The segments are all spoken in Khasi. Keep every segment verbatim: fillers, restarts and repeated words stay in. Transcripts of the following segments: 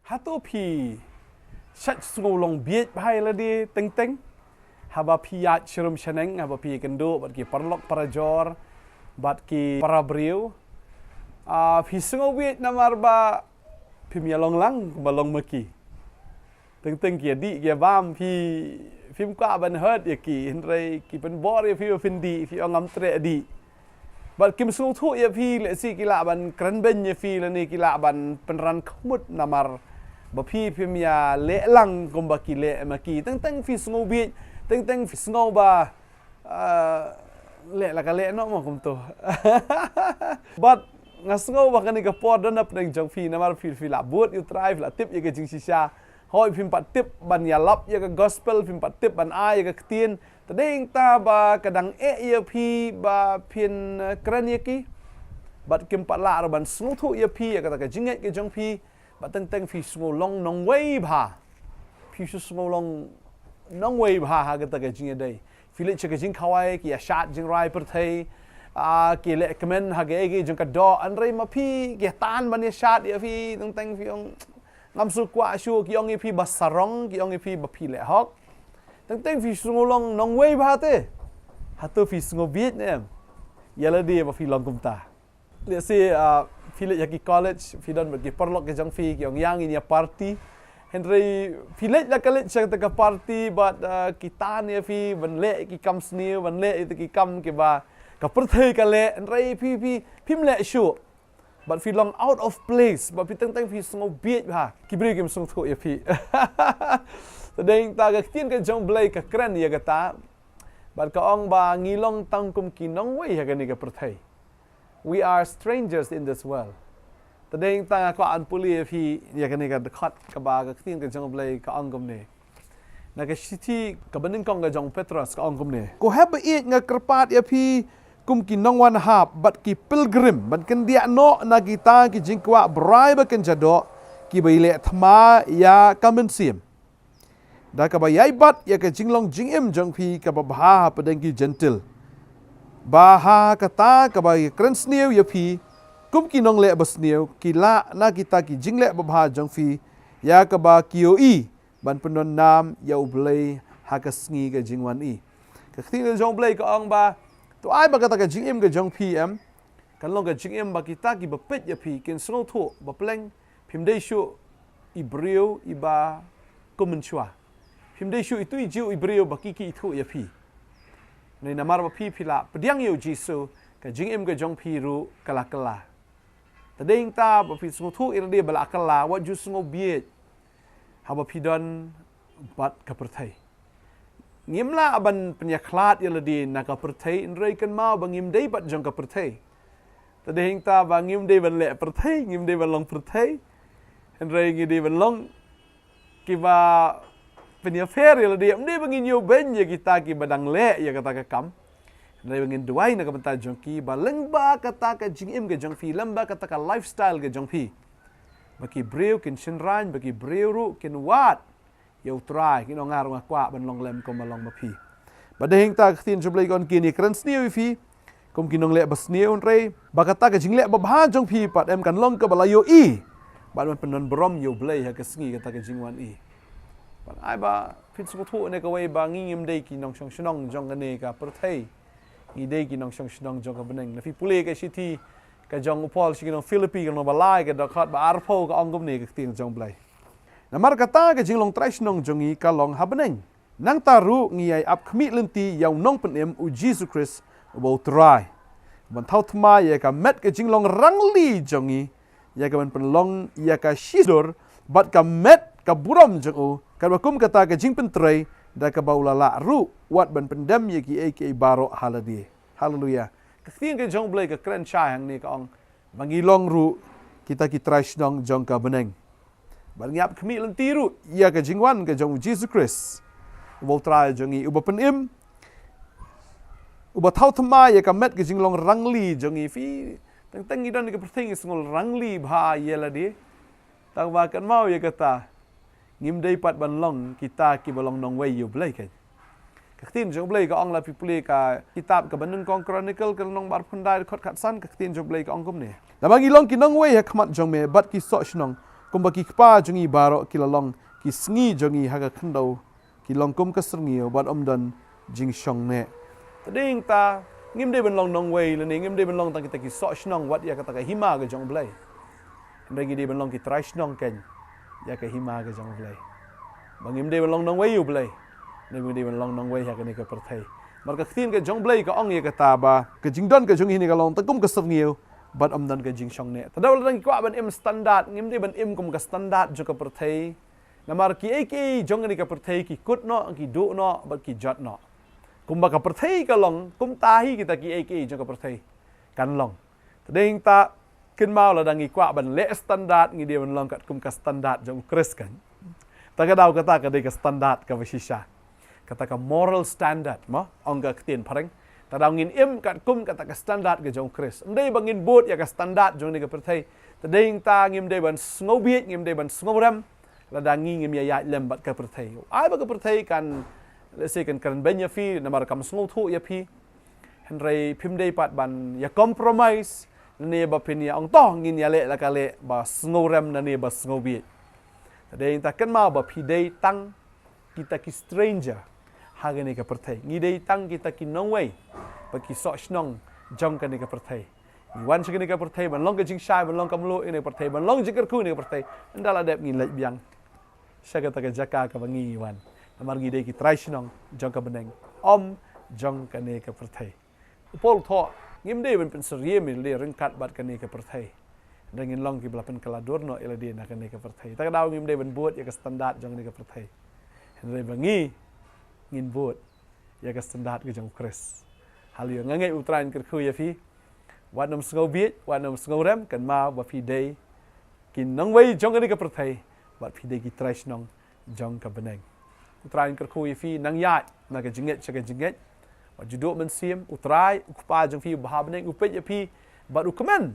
Hato phi shait sngew long bieit bha ïa lade teng teng? Haba phi ïaid sharum shaneng, haba phi ïakynduh bad ki paralok parajor bad ki parabriew, ah, phi sngew bieit namar ba phim ïalong lang kumba long ma ki. Teng teng ki ïadih ki ïabam, phi, phim kwah ban hurt ïa ki, hynrei ki pynbor ïa phi ba phin dih, phi ong ngam treh dih. Bad kim sngewthuh ïa phi, lehse ki lah ban kren beiñ ïa phi lane ki lah ban pynran khmut namar ba phi phim ïaleh lang kumba ki leh ma ki. Teng teng phi sngew bieit, teng teng phi sngew ba, ah, leh la ka leh noh mo kumto. Bad nga sngew ba kane ka por don hapdeng jong phi namar phi, phi la bud ïa U Trai, phi la tip ïa ka jingshisha. Hooid, phim pat tip ban ïalap ïa ka gospel, phim pat tip ban ai ïa ka ktien. Te dei hangta ba ka dang eh ïa phi ba phin, eh, kren ïa ki. Bad kim pat lah ruh ban sngewthuh ïa phi ïa kata ka jingngeit ka jong phi. Bad teng teng phi sngew long nongwei bha. Phi shu sngew long nongwei bha ha kata ka jingïadei. Phi leit sha ka jingkhawai, ki ïashad jingrwai pyrthei. Ah, ki leh kmen ha kaei kaei jong ka doh. Hynrei ma phi, ki tan ban ïashad ïa phi, teng teng phi ong ngam shu kwah shuh, ki ong ïa phi ba sarong, ki ong ïa phi ba phi leh hok. Teng teng phi sngew long nongwei bha te. Hato phi sngew bieit ne em ïa lade ba phi long kumta? Lehse, ah, phi leit ha ki college, phi don bad ki paralok ki jong phi, ki ong ïa ngin ïa party. Hynrei phi leit la ka leit sha kata ka party bad, ah, ki tan ïa phi ban leh ki kam sniew, ban leh ïa ki kam kiba ka pyrthei ka leh. Hynrei phi, phi, phim leh shuh. Bad phi long out of place, bad phi teng teng phi sngew bieit bha. Ki briew kim sngewthuh ïa phi. Te dei hangta ka ktien ka jong U Blei ka kren ïa kata. Bad ka ong ba ngi long tang kum ki nongwei ha kane ka pyrthei. We are strangers in this world. Te dei hangta nga kwah ban pule ïa phi ïa kane ka dkhot kaba ka ktien ka jong U Blei ka ong kumne. Na ka shithi kaba nyngkong ka jong u Petros ka ong kumne. Ko hep ba ïeit, nga kyrpad ïa phi kum ki nongwan hap bad ki pilgrim ban kyndiah noh na kita ki jingkwah brai ba kynja doh kiba ïaleh thma ïa ka mynsiem. Da kaba ïai bat ïa ka jinglong jingim jong phi kaba bha hapdeng ki jentil. Ba ha kata kaba ïakren sniew ïa phi kum ki nongleh basniew, ki lah na kita ki jingleh babha jong phi ïa kaba ki ïohi ban pyndon nam ïa U Blei ha ka sngi ka jingwan i. Ka ktien ka jong U Blei ka ong ba, to ai ba kata ka jingim ka jong phi em kan long ka jingim ba kita kiba peit ïa phi kin sngewthuh ba pleng phim dei shuh i briew iba kum mynshuwa. Phim dei shuh itu i jiw i briew ba ki ki ithuh ïa phi. Hynrei namar ba phi phi la pdiang ïa U Jisu, ka jingim ka jong phi ruh ka la kylla. Te dei hangta ba phi sngewthuh ïa lade ba la kylla, wat ju sngewbieit haba phi don bad ka pyrthei. Ngim lah ban pynïakhlad ïa lade na ka pyrthei, hynrei kynmaw ba ngim dei bad jong ka pyrthei. Te dei hangta ba ngim dei ban leh pyrthei, ngim dei ban long pyrthei. Hynrei ngi dei ban long kiba pynïapher ïa lade, ym dei ba ngin ïoh beiñ ïa kita kiba dang leh ïa kata ka kam. Hynrei ba ngin duwai na ka bynta jong ki, ba lyngba kata ka jingim ka jong phi, lyngba kata ka lifestyle ka jong phi, ba ki briew kin shynrang, ba ki briew ruh kin wad ïa U Trai, kin ong nga ruh nga kwah ban long lem kumba long ma phi. Ba dei hangta ka ktien jong U Blei ka ong, kin ïakren sniew ïa phi kum ki nongleh basniew, hynrei ba kata ka jingleh babha jong phi pat em kan long kaba la ïohi bad ban pyndon burom ïa U Blei ha ka sngi kata ka jingwan i. Bad ai ba phin sngewthuh ne kawei ba ngi ngim dei ki nongshong shnong jong kane ka pyrthei. Ngi dei ki nongshong shnong jong ka bneng. Lada phi pule ka shithi ka jong u Paul sha ki nong Philippi, ka lynnong ba lai, ka dkhot ba arphew, ka ong kumne ka ktien jong U Blei. Namar kata ka jinglong trai shnong jong ngi ka long ha bneng. Nangta ruh ngi ïai ap khmih lynti ïa U Nongpynim, U Jisu Khrist, uba U Trai, ban thaw thma ïa ka met ka jinglong rangli jong ngi, ïa ka ban pynlong ïa ka shidur bad ka met ka burom jong U, katba kum kata ka jingpyntrei da kaba U la lah ruh wat ban pyndem ïa kiei kiei baroh ha lade. Haleluia. Ka ktien ka jong U Blei ka kren shai hangne, ka ong ba ngi long ruh kita ki trai shnong jong ka bneng. Bad ngi ap khmih lynti ruh ïa ka jingwan ka jong U Jisu Khrist, uba U Trai jong ngi, uba pynim, uba thaw thma ïa ka met ka jinglong rangli jong ngi. Phi, teng teng ngi don ha ka pyrthei ngi sngew rangli bha ïa lade. Tang ba kynmaw ïa kata, ngim dei pat ban long kita kiba long nongwei ïa U Blei, kan? Ka ktien jong U Blei ka ong, lada phi pule ka kitab kaba nyngkong Chronicle, ka lynnong ba arphew khyndai, dkhot khatsan, ka ktien jong U Blei ka ong kumne. Naba ngi long ki nongwei ha khmat jong me bad ki soh shnong, Kumba ki kpa jong ngi baroh ki la long, ki sngi jong ngi ha ka khyndew ki long kum ka syrngiew bad ym don jingshong neh. Te dei ta ngim dei ban long nongwei lane ngim dei ban long tang kita ki soh shnong wat ïa kata ka hima ka jong U Blei. Hynrei ngi dei ban long ki trai shnong kein ïa ka hima ka jong U Blei. Ba ngim dei ban long nongwei ïa U Blei, hynrei ngi dei ban long nongwei ha kane ka pyrthei. Namar ka ktien ka jong U Blei ka ong ïa kata ba ka jingdon ka jong ngi hangne ka long tang kum ka syrngiew bad ym don ka jingshong neh. Te lada ngi kwah ban im standard, ngim dei ban im kum ka standard jong ka pyrthei. Namar kiei kiei jong kane ka pyrthei ki kut noh, ki duh noh bad ki jot noh. Kumba ka pyrthei ka long, kumta hi kita kiei kiei jong ka pyrthei kan long. Te dei ta kynmaw, lada ngi kwah ban leh standard, ngi dei ban long katkum ka standard jong U Khrist kein. Ta ka daw kata ka dei ka standard kaba shisha, kata ka moral standard, mo, ong ka ktien phareng. Ta daw ngin im katkum kata ka standard ka jong U Khrist. Ym dei ba ngin bud ïa ka standard jong kane ka pyrthei. Te dei ta ngim dei ban sngewbieit, ngim dei ban sngewrem lada ngi ngim ïaid lem bad ka pyrthei. Ai ba ka pyrthei kan, let's say, kan kren beiñ ïa phi namar kam sngewthuh ïa phi. Hynrei phim dei pat ban ïa compromise, ne ba phin ïa ong to ngin ïaleh la ka leh ba sngewrem ne ba sngewbieit. Te dei ta kynmaw ba phi dei tang kita ki stranger ha kane ka pyrthei. Ngi dei tang kita ki nongwei bad ki soh shnong jong kane ka pyrthei. Ngi wan sha kane ka pyrthei ban long ka jingshai, ban long ka mluh ïa kane ka pyrthei, ban long jingkyrkhu ïa kane ka pyrthei. Ynda la dep ngin leit biang sha kata ka jaka kaba ngi wan. Namar ngi dei ki trai shnong jong ka bneng, ym jong kane ka pyrthei. U Paul u thoh, ngim dei ban pynsyriem ïa lade ryngkat bad kane ka pyrthei. Hynrei ngin long kiba la pynkylla dur noh ïa lade na kane ka pyrthei. Ta ka daw ngim dei ban bud ïa ka standard jong kane ka pyrthei, hynrei ba ngi ngin bud ïa ka standard ka jong U Khrist. Haleluia. Nga ngeit U Trai un kyrkhu ïa phi. Wat nym sngewbieit, wat nym sngewrem, kynmaw ba phi dei ki nongwei jong kane ka pyrthei bad phi dei ki trai shnong jong ka bneng. U Trai un kyrkhu ïa phi, nang ïaid na ka jingngeit sha ka jingngeit. Wat ju duh mynsiem. U Trai, U Kpa jong phi uba ha bneng, u peit ïa phi bad u kmen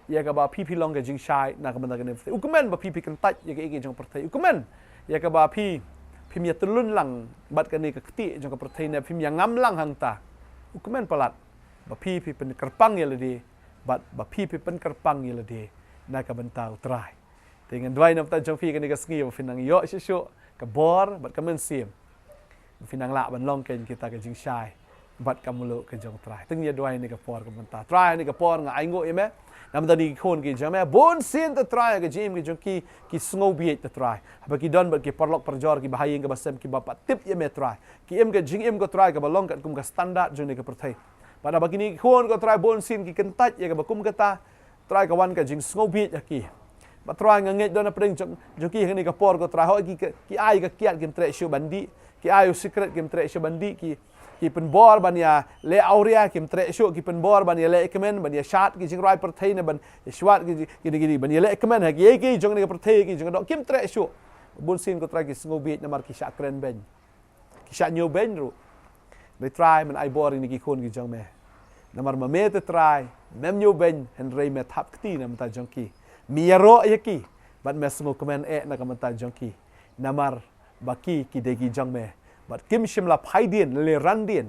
ïa kaba phi phi long ka jingshai na ka bynta kane ka pyrthei. U kmen ba phi phi kyntait ïa ka ïeit jong ka pyrthei. U kmen ïa kaba phi phim ïatyllun lang bad kane ka ktieh jong ka pyrthei ne phim ïa ngam lang hangta. U kmen palat ba phi phi pynkyrpang ïa lade bad ba phi phi pynkyrpang ïa lade na ka bynta U Trai. Te ngan duwai na ka bynta jong phi kane ka sngi ba phin nang ïoh shuh shuh ka bor bad ka mynsiem ba phin nang lah ban long kein kita ka jingshai bad ka mluh ka jong U Trai. Te ngi ïa duwai ha kane ka por ka bynta. Trai, ha kane ka por nga ainguh ïa me na ka bynta kine ki khun ki jong me. Bun sien, te Trai, ha ka jingim ka jong ki, ki sngewbieit, te Trai. Haba ki don bad ki paralok parajor, ki bahaïing ki basem, kiba pat tip ïa me, Trai. Ki im ka jingim, ko Trai, kaba long katkum ka standard jong kane ka pyrthei. Bad haba kine ki khun, ko Trai, bun sien ki kyntait ïa kaba kum kata, Trai, ka wan ka jingsngewbieit ha ki. Bad Trai, nga ngeit don hapdeng jong, jong ki ha kane ka por, ko Trai, hooid ki, ki ai ka kiad, kim treh shuh ban dih. Ki ai u sikret, kim treh shuh ban dih. Ki, ki pynbor ban ïaleh awria, kim treh shuh. Ki pynbor ban ïaleh kmen, ban ïashad ki jingrwai pyrthei ne ban ïashad ki, ki, ki, ki, ban ïaleh kmen ha kiei kiei jong kane ka pyrthei, ki jong ka doh, kim treh shuh. Bun sien, ko Trai, ki sngewbieit namar ki shah kren beiñ, ki shah ñiew beiñ ruh. Hynrei Trai, men ai bor ïa kine ki khun ki jong me. Namar ma me, te Trai, mem ñiew beiñ, hynrei me thap kti na ka bynta jong ki. Me ïaroh ïa ki bad me sngewkmen eh na ka bynta jong ki. Namar ba ki, ki dei ki jong me. Bad kim shym la phai dien, lane ran dien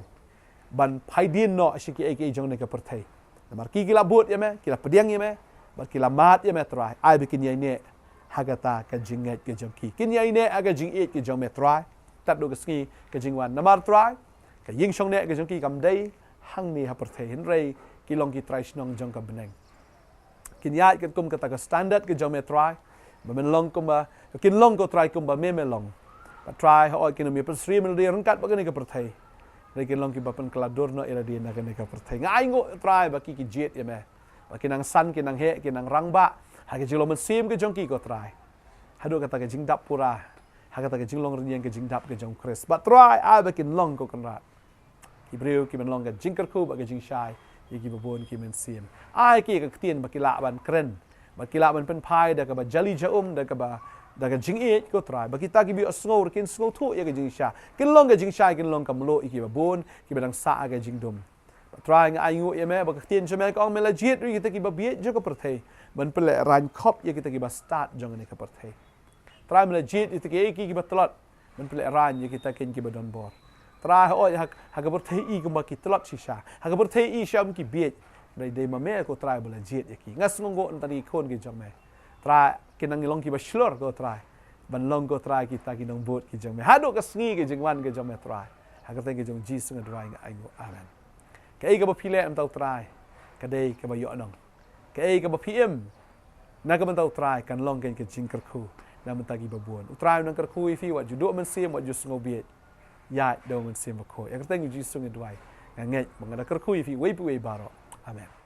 ban phai dien noh sha kiei kiei jong kane ka pyrthei. Namar ki, ki la bud ïa me, ki la pdiang ïa me, bad ki la mad ïa me, Trai. Ai ba kin ïaineh ha kata ka jingngeit ka jong ki. Kin ïaineh ha ka jingïeit ka jong me, Trai. Tad haduh ka sngi ka jingwan. Namar, Trai, ka ïing shongneh ka jong ki kam dei hangne ha pyrthei, hynrei ki long ki trai shnong jong ka bneng. Kin ïaid katkum kata ka standard ka jong me, Trai. Ba men long kumba, kin long, ko Trai, kumba me, me long. Bad Trai, hooid kin ym ïa pynsyriem ïa lade ryngkat bad kane ka pyrthei, hynrei kin long kiba pynkylla dur noh ïa lade na kane ka pyrthei. Nga ainguh, Trai, ba ki, ki jied ïa me. Ba kin nang san, kin nang heh, kin nang rangbah ha ka jinglong mynsiem ka jong ki, ko Trai, haduh kata ka jingdap pura, ha kata ka jinglong rynïeng, ka jingdap ka jong U Khrist. Bad Trai, ai ba kin long, ko Kynrad, ki briew kiban long ka jingkyrkhu bad ka jingshai ïa kiba bun ki mynsiem. Ai ki ka ktien ba ki lah ban kren, ba ki lah ban pynphai da kaba jali jaum, da kaba, da ka jingïeit, ko Trai, ba kita kiba ïohsngew ruh kin sngewthuh ïa ka jingshai. Kin long ka jingshai, kin long ka mluh ïa kiba bun kiba dang sah ha ka jingdum. Bad Trai, nga ainguh ïa me ba ka ktien jong me ka ong, me la jied ruh ïa kita kiba bieit jong ka pyrthei ban pynlehraiñ khop ïa kita kiba stad jong kane ka pyrthei. Trai, me la jied ïa kita kiei kiei kiba tlot ban pynlehraiñ ïa kita kein kiba don bor. Trai, hooid ha, ha ka pyrthei i kumba ki tlot shisha, ha ka pyrthei i shisha ym ki bieit. Hynrei dei ma me, ko Trai, ba la jied ïa ki. Nga sngewnguh na ka bynta kine ki khun ki jong me, Trai. kin nang long kiba shlur, ko Trai, ban long, ko Trai, kita ki nongbud ki jong me haduh ka sngi ka jingwan ka jong me, Trai. Ha ka kyrteng ka jong U Jisu nga duwai, nga ainguh. Amen. Kaei kaba phi leh, mynta, ko Trai, ka dei kaba ïoh nong. Kaei kaba phi im na ka bynta, ko Trai, kan long kein ka jingkyrkhu na ka bynta kiba bun. Ko Trai, u nang kyrkhu ïa phi, wat ju duh mynsiem, wat ju sngewbieit. Ïaid da u Mynsiem Bakhuid. Ha ka kyrteng U Jisu nga duwai, nga ngeit ba nga da kyrkhu ïa phi, uwei pa uwei baroh. Amen.